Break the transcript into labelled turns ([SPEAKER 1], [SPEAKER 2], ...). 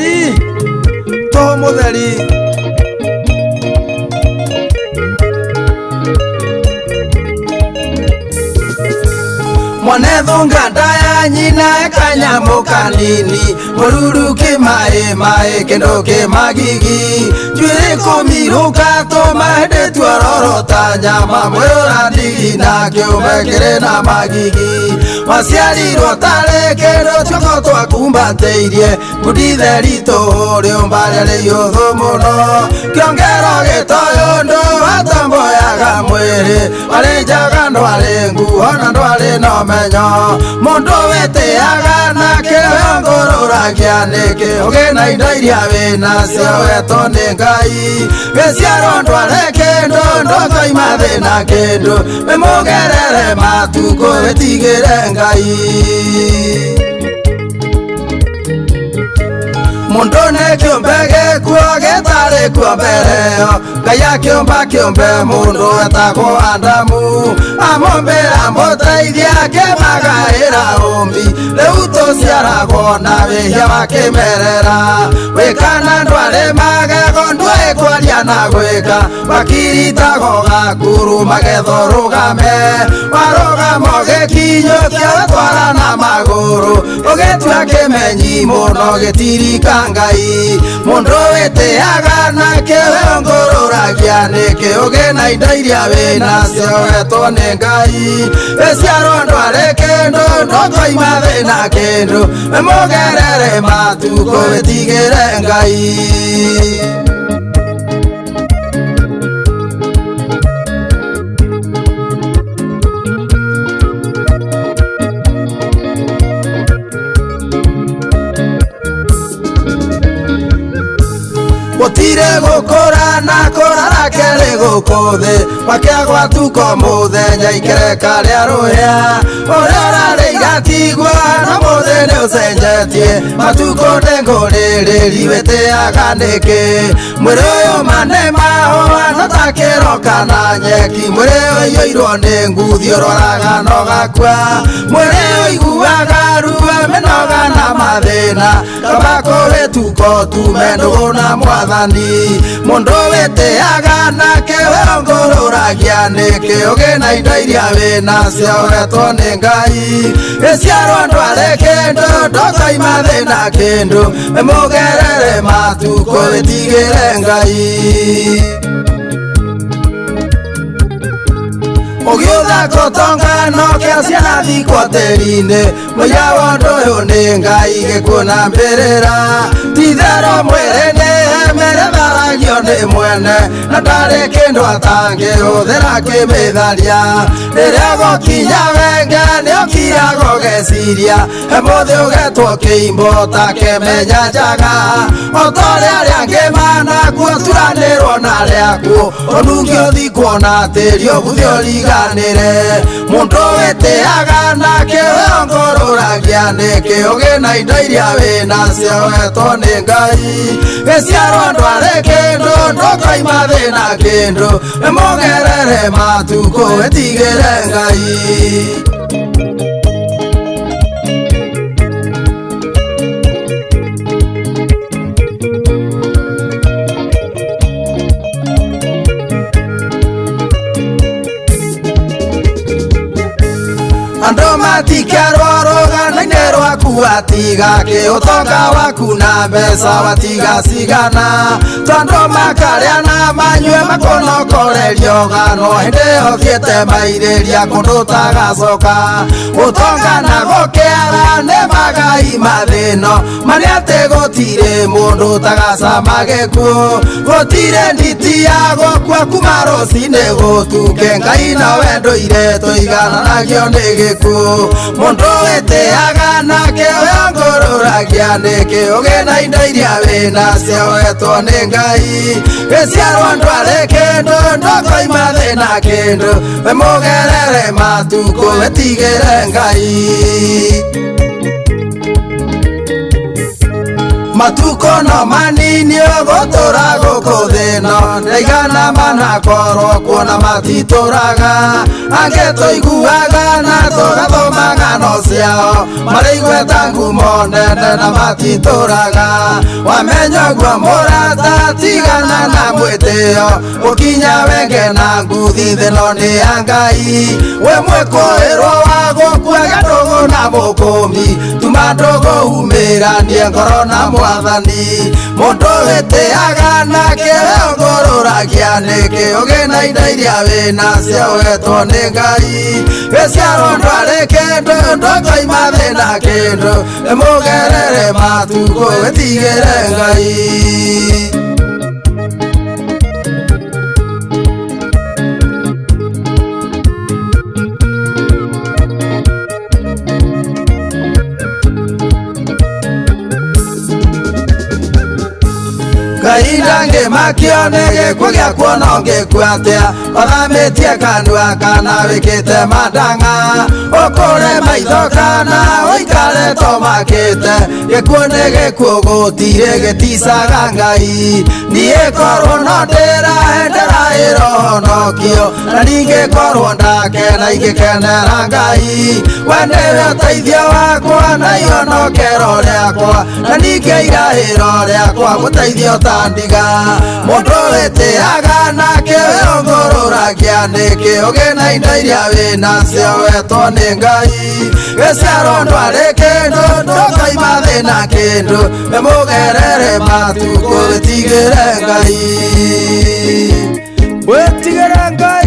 [SPEAKER 1] Mũtheri, tũhũ mũtheri. Mwanethunga ndaya nyina kanyamũ kanini, mũruru kĩmaĩ maĩ kĩndũ kĩmagigi, njuĩrĩ kũmirũka tũmahĩndĩ tuororo ta nyama, mwĩrũra ndigi na kĩũmbe kĩrĩ na magigi, waciarirwo tarĩ kĩndũ tuoko twakumbatĩirie, ngundi theri tũhũ rĩũmba rĩarĩ iũthũ mũno, kĩongero gĩtoyũ ndũ watomboyaga mwĩrĩ, warĩ njaga ndwarĩ nguo na ndwarĩ na ũmenyo, mũndũ wĩtĩaga na kĩo ngũrũragia nĩkĩ, ũgĩ na indo iria wĩnacio wetwo nĩ Ngai, gĩciarwo ndwarĩ kĩndũ ndũkoima thĩna kĩndũ, wĩmũgerere matukũ wĩtigĩre Ngai. Mũndũ nĩ kĩũmbe gĩkuo gĩtarĩ kuo mbere ĩyo, Ngai akĩũmba kĩũmbe mũndũ etagwo Adamu, amũmbĩra amũteithie akĩmagaĩra ũmbi, rĩu tũciaragwo na wĩhia wa kĩmerera, wĩkana ndwarĩ magego ndũĩ kwaria na gwĩka, wakiritagwo gakuru magetho rũgame, warũgama ũgĩkinyũkia wetwara na magũrũ, ũgĩtua kĩmenyi mũno gĩtirika Ngai, mũndũ wĩtĩaga na kĩwe ngũrũragia nĩkĩ, ũgĩ na indo iria wĩnacio wetwo nĩ Ngai, wĩciarwo ndwarĩ kĩndũ ndũkoima thĩna kĩndũ, wĩmũgerere matukũ wĩtigĩre Ngai. Gũtirĩ gũkũra na kũrara kerĩ gũkũ thĩ, wakĩagwa tuko mũthenya ikereka rĩa rũhĩa, ũrĩa ũrarĩ igatigwa na mũthĩ nĩ ũcenjetie, matukũ nĩ ngũrĩrĩri wĩtĩaga nĩkĩ, mwĩrĩ ũyũ ma nĩ mahũa no ta kĩroka na nyeki, mwĩrĩ ũiyũirwo nĩ nguthi ũroraga na ũgakua, mwĩrĩ ũiguaga ruo mĩnoga na mathĩna, kaba kũhĩtũka ũtume ndũgũ na mwathani, mũndũ wĩtĩaga nake we ngũrũragia nĩkĩ, ũgĩ na indo iria wĩnacio wetwo nĩ Ngai, gĩciarwo ndwarĩ kĩndũ ndũkoima thĩna kĩndũ, wĩmũgerere matukũ wĩtigĩre Ngai. Ũgĩũtha gũtonga no kĩa ciana thikwo tĩri-inĩ, mũira wa ũndũ ũyũ nĩ Ngai gĩkuũ na mbĩrĩra, ti-itherũ mwĩrĩ nĩ hema ĩrĩa ĩtharagio nĩ mwene, na ndarĩ kĩndũ atangĩhũthĩra kĩmĩtharia, rĩrĩa gũkinya wenge nĩũkiraga ũgeciria, he mũthĩ ũgetwo kĩimbo ta kĩmenya njaga, o ta ũrĩa arĩa angĩ manakuo turanĩrwo na arĩa akuũ, ũnungi ũthikwo na tĩri ũbuthe ũriganĩre, mũndũ wĩtĩaga nake we ngũrũragia nĩkĩ, ũgĩ na indo iria wĩnacio wetwo nĩ Ngai, gĩciarwo ndwarĩ kĩndũ ndũkoima thĩna kĩndũ, wĩmũgerere matukũ wĩtigĩre Ngai. Andũ matikerwo rũgano-inĩ rwaku atiga kĩ ũtonga waku na mbeca watiga cigana, tondũ makarĩa na manyue makũnokorerio ng'ano, hĩndĩ ĩyo ũthiĩte mairĩria kũndũ ũtagacoka, ũtonga na gũkĩara nĩ magai mathĩno, marĩa atĩ gũtirĩ mũndũ ũtagacama gĩkuũ, gũtirĩ nditi ya gũkua kuma rũcinĩ gũtuke, Ngai nowe ndũire tũigananagio nĩ gĩkuũ, mũndũ wĩtĩaga nake we ngũrũragia nĩkĩ, ũgĩ na indo iria wĩnacio wetwo nĩ Ngai, gĩciarwo ndwarĩ kĩndũ ndũkoima thĩna kĩndũ, wĩmũgerere matukũ wĩtigĩre Ngai. Matukũ no manini ũgũtũra gũkũ thĩ ĩno, ndaigana manakorwo kuona matitũraga, angĩ tũiguaga na tũgathoma ng'ano ciao, marĩ igweta ngumo ngumo nene na matitũraga. Wamenya ũguo mũrata tigana na mwĩtĩo, ũkinya wenge na nguthi thĩ no nĩ ya Ngai. We mwĩkũĩrwo wa gũkua ndũgũ na mũkũmi, tuma ndũgũ umĩranie ngoro na mwathani. Mũndũ wĩtĩaga nake we ũngũrũragia nĩkĩ, ũgĩ na indo iria wĩnacio wetwo nĩ Ngai. Gĩciarwo ndwarĩ kĩndũ, ndũkoima thĩ na kĩndũ, ĩmũgerere matukũ wĩtigĩre Ngai. Ngai ndangĩmakio nĩ gĩkuũ gĩakuo no ngĩkua atĩa, ũthamĩtie kanua kana wĩkĩte mandang'a, ũkũre maitho kana ũikare tomakĩte, gĩkuũ nĩ gĩkuũ gũtirĩ gĩticaga Ngai. Niĩ korwo no ndĩrahe ndĩraĩrwo honokio, na ningĩ korwo ndakena ingĩkenera Ngai. We nĩwe ũteithio wakwa na ihonokero rĩakwa, na ningĩ irahĩro rĩakwa gũteithio ta ndiga. Mũndũ wĩtĩaga nake we ũngũrũragia nĩkĩ, ũgĩ na indo iria wĩnacio wetwo nĩ Ngai. Gĩciarwo ndwarĩ kĩndũ, ndũkoima thĩ na kĩndũ, ĩmũgerere matukũ wĩtigĩre Ngai. Wĩtigĩre Ngai.